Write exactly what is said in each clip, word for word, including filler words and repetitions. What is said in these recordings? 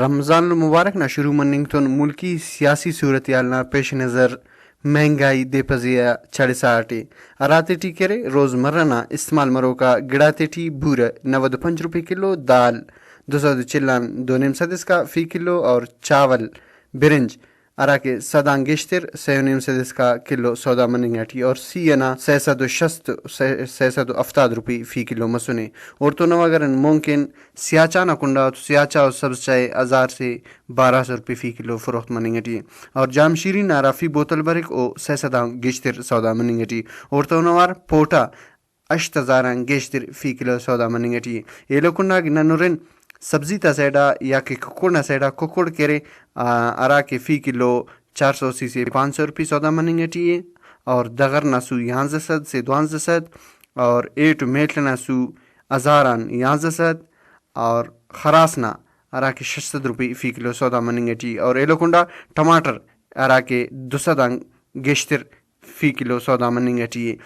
رمضان المبارک نا شروع مننگ تون ملکی سیاسی صورتحال نا پیش نظر مہنگائی دے پزی آ چڑھسا اٹی، ہراتیٹی کہ ارے روزمرہ نا استعمال مروکا گڑاتیٹی بورہ نود و پنچ روپے کلو، دال دو سد و چل آن دو نیم سد اسکا فی کلو اور چاول، برنج، ہراکہ سد آن گیشتر سئے و نیم سد اسکا کلو سودا مننگ اٹی اور سی ئنا سئے سد و شست، سئے، سئے سد و ہفتاد روپی فی کلو مسنے۔ اوڑتون نوا اگر ممکن سیاچا نا کنڈا تو سیاچا و سبز چائے ہزار سے بارہ سو روپے فی کلو فروخت مننگ اٹی ء، اور جام شیرین نا ہرا فی بوتل بریک او سئے سد آن گیشتر سودا مننگ اٹی ء۔ اوڑتون اوار پوٹا ہشت ہزار آن گیشتر فی کلو سودا مننگ اٹی ء۔ ایلو کنڈا اگہ نن ہرن سبزی تا سائیڈا یا کہ ککڑ نا سائیڈا، ککڑ کہ ارے، آ، ہرا کہ فی کلو چار سو اسی سے پانچ سو روپے سودا مننگ اٹی ء، اور دغر نا سو یانزدہ سد سے دوانزدہ سد، اور ایٹ و میڷ ئنا سو ہزار آن یانزدہ سد، اور خراس نا ہراکہ شش سد روپی فی کلو سودا مننگ اٹی ء، اور ایلو کنڈا ٹماٹر ہراکہ دو سد آن گیشتر فی کلو سودا مننگ اٹی ء،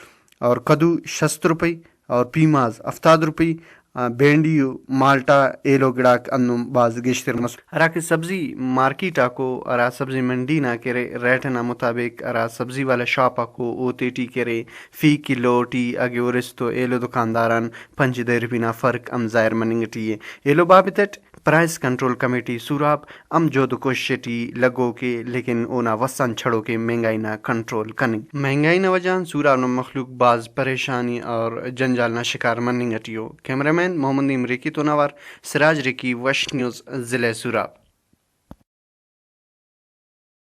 اور کدو شست روپی، اور پیماز ہفتاد روپی، آ، بینڈی و مالٹا ایلو گڑاک ہندن بھاز گیشتر مس-، ہراکہ سبزی مارکیٹ آکو، ہرا سبزی منڈی نا کہ ارے ریٹ ئنا مطابق ہرا سبزی والا شاپ آکو اوتیٹی کہ ارے فی کلو ٹی اگہ ہُرس تو ایلو دکاندار آن پنچ دہ روپی نا فرق ہم ظاہر مننگ ٹی ء۔ ایلو بابت اٹ پرائس کنٹرول کمیٹی سوراب ہم جہد و کوشش ٹی لگوک ء، لیکن اونا وس آن چھڑوک ء مہنگائی نا کنٹرول کننگ۔ مہنگائی نا وجہ آن سوراب نا مخلوق بھاز پریشانی اور جنجال نا شکار مننگ ٹی ء۔ کیمرہ مین محمد نعیم ریکی تون اوار سراج ریکی، وش نیوز، ضلع سوراب۔